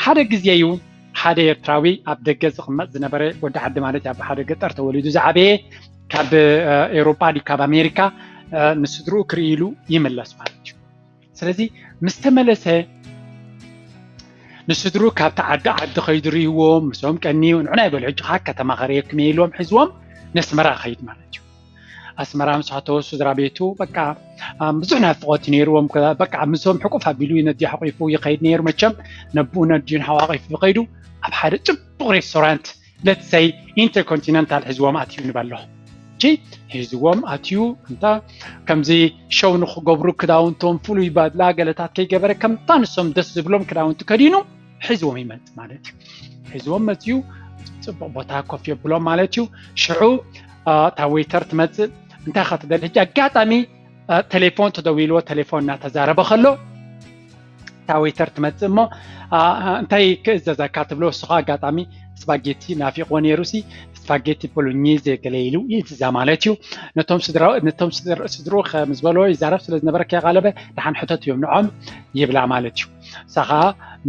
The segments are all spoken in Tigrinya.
ሓደ ግዜ እዩ ሓደ ኤርትራዊ ኣብ ደገ ዝቕመጥ ዝነበረ ወዲ ዓዲ ማለት ኣብ ሓደ ገጠር ተወሊዱ ዝዓበየ ካብ ኤውሮጳ ድዩ ካብ ኣሜሪካ ንስድርኡ ክርኢ ኢሉ ይምለስ ማለት እዩ። ስለዚ ምስ ተመለሰ ንስድርኡ ካብቲ ዓዲ ዓዲ ከይዱ ርእይዎም ምስኦም ቀንዩ ንዑና ይበሉ ሕጂ ከዓ ከተማ ከርእየኩም እየ ኢልዎም ሒዝዎም ነስመራ ከይድ ማለት እዩ። ኣስመራ ምስ ኣተወ ስድራ ቤቱ በቃ ብዙሕ ናፍቆት ነይርዎም። በቃ ምስኦም ሕቁፍ ኣቢሉ ነዲ ሓቂፉ ይኸይድ ነይሩ። መቸም ነብኡ ነዲኡን ሓዋቂፉ ይኸይዱ ኣብ ሓደ ፅቡቅ ሬስቶራንት let's say ኢንተርኮንቲነንታል ሒዝዎም ኣትዩ ንበሎ። እቺ ሒዝዎም ኣትዩ እንታ ከምዚ ሸው ንክገብሩ ክዳውንቶም ፍሉይ ባድላ ገለታት ከይገበረ ከምታ ንሶም ደስ ዝብሎም ክዳውንቲ ከዲኑ ሒዝዎም ይመጽእ ማለት እዩ። ሒዝዎም መጽዩ ጽቡቅ ቦታ ኮፍ የብሎም ማለት እዩ። ሽዑ እታ ዌይተር ትመጽእ እንታይ ካ ትደሊ ሕጂ ኣጋጣሚ ቴሌፎን ተደዊልዎ ቴሌፎን እናተዛረበ ከሎ እታ ዌይተር ትመጽእ እሞ እንታይ ክእዘዘካ ትብሎ እሱ ከዓ ኣጋጣሚ ስፓጌቲ ናፊቅዎ ነይሩ ሲ ስፓጌቲ ቦሎኘዘ ገለ ኢሉ ይእዝዛ ማለት እዩ። ነቶም ስድርኡ ከም ዝበልዎ ይዛረብ ስለ ዝነበረ ከየቓለበ ደሓን ሕተት እዮም ንዖም ይብላ ማለት እዩ። ንሳ ከዓ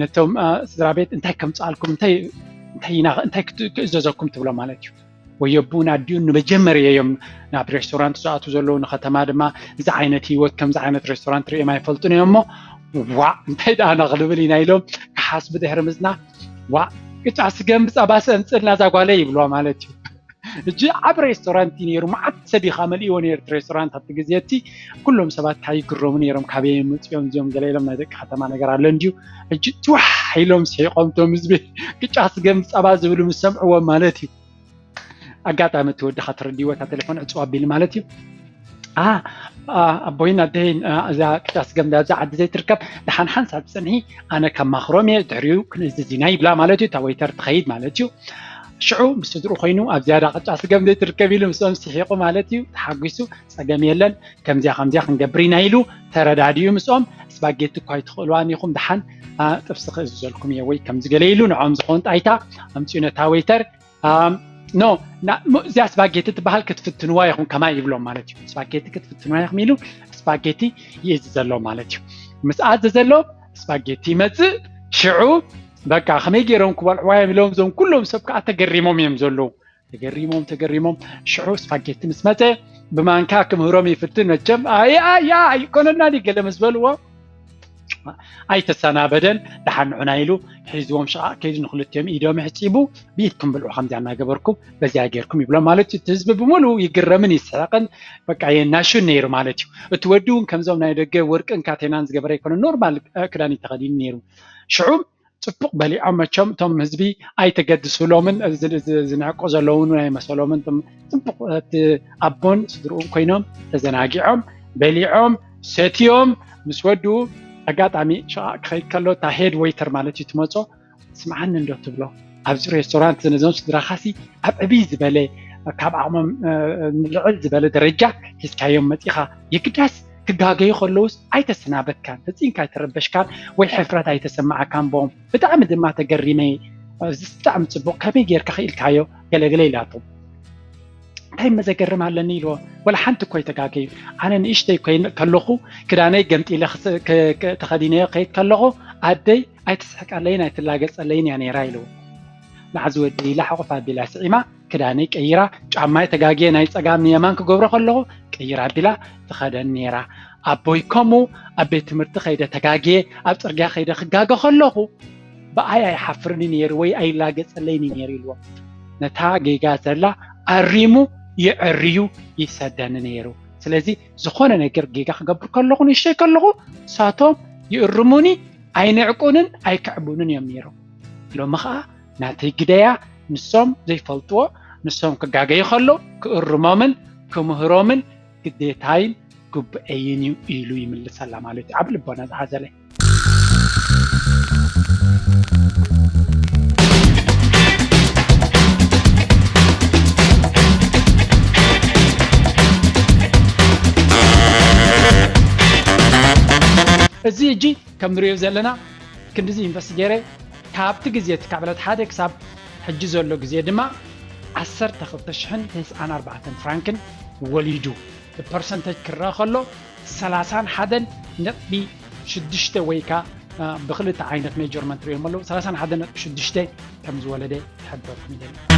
ነቶም ስድራ ቤት እንታይ ከምፅኣልኩም እንታይ ክእዘዘኩም ትብሎ ማለት እዩ። ወይ ኣቦኡን ኣዲኡን ንመጀመርያ እዮም ናብ ሬስቶራንት ዝኣትዉ ዘለዉ ንከተማ ድማ እዚ ዓይነት ህይወት ከምዚ ዓይነት ሬስቶራንት ርእዮም ኣይፈልጡን እዮም እሞ ዋዕ እንታይ ደኣ ንክንብል ኢና ኢሎም ክሓስቡ ድሕሪ ምፅናሕ ዋዕ ቅጫ ስገም ብፀባስ ኣምፅእልና እዛ ጓለይ ይብልዋ ማለት እዩ። እጂ ዓብ ሬስቶራንት እዩ ነይሩ መዓት ሰብ ኢኻ መልእዎ ነይሩ እቲ ሬስቶራንት ኣብቲ ግዜ እቲ ኩሎም ሰባት እንታይ ይግረሙ ነይሮም ካበይ መፅኦም እዚኦም ገለ ኢሎም ናይ ደቂ ከተማ ነገር ኣሎ እንድዩ እጂ ትዋሕ ኢሎም ስሒቆም ቶም ህዝቢ ቅጫ ስገም ፀባ ዝብሉ ምስ ሰምዕዎም ማለት እዩ። ኣጋጣሚ እቲ ወድኻ ተረዲዎ እታ ቴሌፎን ዕፅው ኣቢሉ ማለት እዩ። ኣቦይን ኣደይን እዛ ቅጫ ስገም ኣብዛ ዓዲ ዘይትርከብ ደሓን ሓንሳብ ትፀንሒ ኣነ ከማኽሮም እየ ድሕሪኡ ክንእዝዝ ኢና ይብላ ማለት እዩ እታ ወይተር ትኸይድ ማለት እዩ። ሽዑ ምስ ስድሩ ኮይኑ ኣብ ዝያዳ ቅጫ ስገም ዘይትርከብ ኢሉ ምስኦም ስሒቁ ማለት እዩ ተሓጒሱ ፀገም የለን ከምዚያ ከምዚያ ክንገብር ኢና ኢሉ ተረዳዲኡ ምስኦም ስፓጌቲ እኳ ኣይትኽእልዋን ኢኹም ደሓን ጥብሲ ክእዝዘልኩም እየ ወይ ከምዚ ገለ ኢሉ ንዖም ዝኾን ጣይታ ኣምፅኡ ነታ ወይተር no እዚኣ ስፓጌቲ ትበሃል ክትፍትንዋ ኢኹም ከማይ ይብሎም ማለት እዩ። ስፓጌቲ ክትፍትንዋ ኢኹም ኢሉ ስፓጌቲ ይእዝዘሎም ማለት እዩ። ምስ ኣዘዘሎም ስፓጌቲ ይመፅእ ሽዑ በቃ ከመይ ገይሮም ክበልዕዋ እዮም ኢሎም እዞም ኩሎም ሰብ ከዓ ተገሪሞም እዮም ዘለዉ። ተገሪሞም ተገሪሞም ሽዑ ስፓጌቲ ምስ መፀ ብማንካ ክምህሮም ይፍትን መቸም ኣያ ኣያ ኣይኮነና ገለ ምስ በልዎ ኣይተሰናበደን ደሓን ንዑና ኢሉ ሒዝዎም ሸቓቕ ከይዱ ንክልቲኦም ኢዶም ኣሕፂቡ ብኢድኩም ብልዑ ከምዚኣ እናገበርኩም በዚኣ ጌርኩም ይብሎም ማለት እዩ። እቲ ህዝቢ ብምሉኡ ይግረምን ይስሕቕን በቃ የናሹን ነይሩ ማለት እዩ። እቲ ወዲ እውን ከምዞም ናይ ደገ ወርቅን ካቴናን ዝገበረ ኣይኮነ ኖርማል ክዳን እዩ ተኸዲኑ ነይሩ። ሽዑ ፅቡቕ በሊዖም መቸም እቶም ህዝቢ ኣይተገድስሎምን ዝንዕቆ ዘለውን ኣይመሰሎምን ፅቡቕ ኣቦን ስድርኡን ኮይኖም ተዘናጊዖም በሊዖም ሰትዮም ምስ ወድኡ ኣጋጣሚ ሸቓቕ ክኸይድ ከሎ እታ ሄድ ወይተር ማለት እዩ ትመፆ ስምዓኒ እንዶ ትብሎ ኣብዚ ሬስቶራንት ነዞም ስድራኻሲ ኣብ ዕብይ ዝበለ ካብ ዓቕሞም ልዕል ዝበለ ደረጃ ሒዝካዮም መፂኻ የግዳስ ክጋገዩ ከለውስ ኣይተሰናበትካን ተፂንካ ኣይተረበሽካን ወይ ሕፍረት ኣይተሰማዓካን ቦም ብጣዕሚ ድማ ተገሪመ ብጣዕሚ ፅቡቕ ከመይ ጌርካ ክኢልካዮ ገለገለ ኢላቶ እንታይ መዘገርም ኣለኒ ኢልዎ ወላ ሓንቲ እኮ ይተጋገዩ ኣነ ንእሽተይ ከለኹ ክዳነይ ገምጢለ ተኸዲነዮ ከይድ ከለኹ ኣደይ ኣይትስሕቀለይን ኣይትላገፀለይን እያ ነይራ ኢልዎ ንዓዚ ወዲ ኢላ ሕቑፍ ኣቢላ ስዒማ ክዳነይ ቀይራ ጫማይ ተጋግየ ናይ ፀጋም ንየማን ክገብሮ ከለኹ ቀይራ ኣቢላ ትኸደን ነይራ ኣቦይ ከምኡ ኣብ ቤት ትምህርቲ ከይደ ተጋግየ ኣብ ፅርግያ ከይደ ክጋገ ከለኹ ብኣይ ኣይሓፍርን ነይሩ ወይ ኣይላገፀለይን ነይሩ ኢልዎ ነታ ጌጋ ዘላ ኣሪሙ የዕርዩ ይሰደኒ ነይሩ ስለዚ ዝኾነ ነገር ጌጋ ክገብር ከለኹ ንእሽተይ ከለኹ ንሳቶም ይእርሙኒ ኣይንዕቁንን ኣይክዕቡንን እዮም ነይሮም ሎሚ ኸዓ ናተይ ግደያ ንሶም ዘይፈልጥዎ ንሶም ክጋገዩ ከለዉ ክእርሞምን ክምህሮምን ግዴታይን ግቡኤይን እዩ ኢሉ ይምልሰላ ማለት እዩ ኣብ ልቦና ዝሓዘለ እዚ ሕጂ ከም ንሪኦ ዘለና ክንድዚ ኢንቨስት ገይረ ካብቲ ግዜ እቲ ካብ ዕለት ሓደ ክሳብ ሕጂ ዘሎ ግዜ ድማ ዓሰርተ ክልተ ሽሕን ተስዓን ኣርባዕተን ፍራንክን ወሊዱ ብፐርሰንተጅ ክረአ ከሎ ሰላሳን ሓደን ነጥቢ ሽዱሽተ ወይ ከኣ ብክልተ ዓይነት ሜጀርመንት ሪኦም ኣለዉ። ሰላሳን ሓደ ነጥቢ ሽዱሽተ ከም ዝወለደ ይሕብረኩም ይደሊ።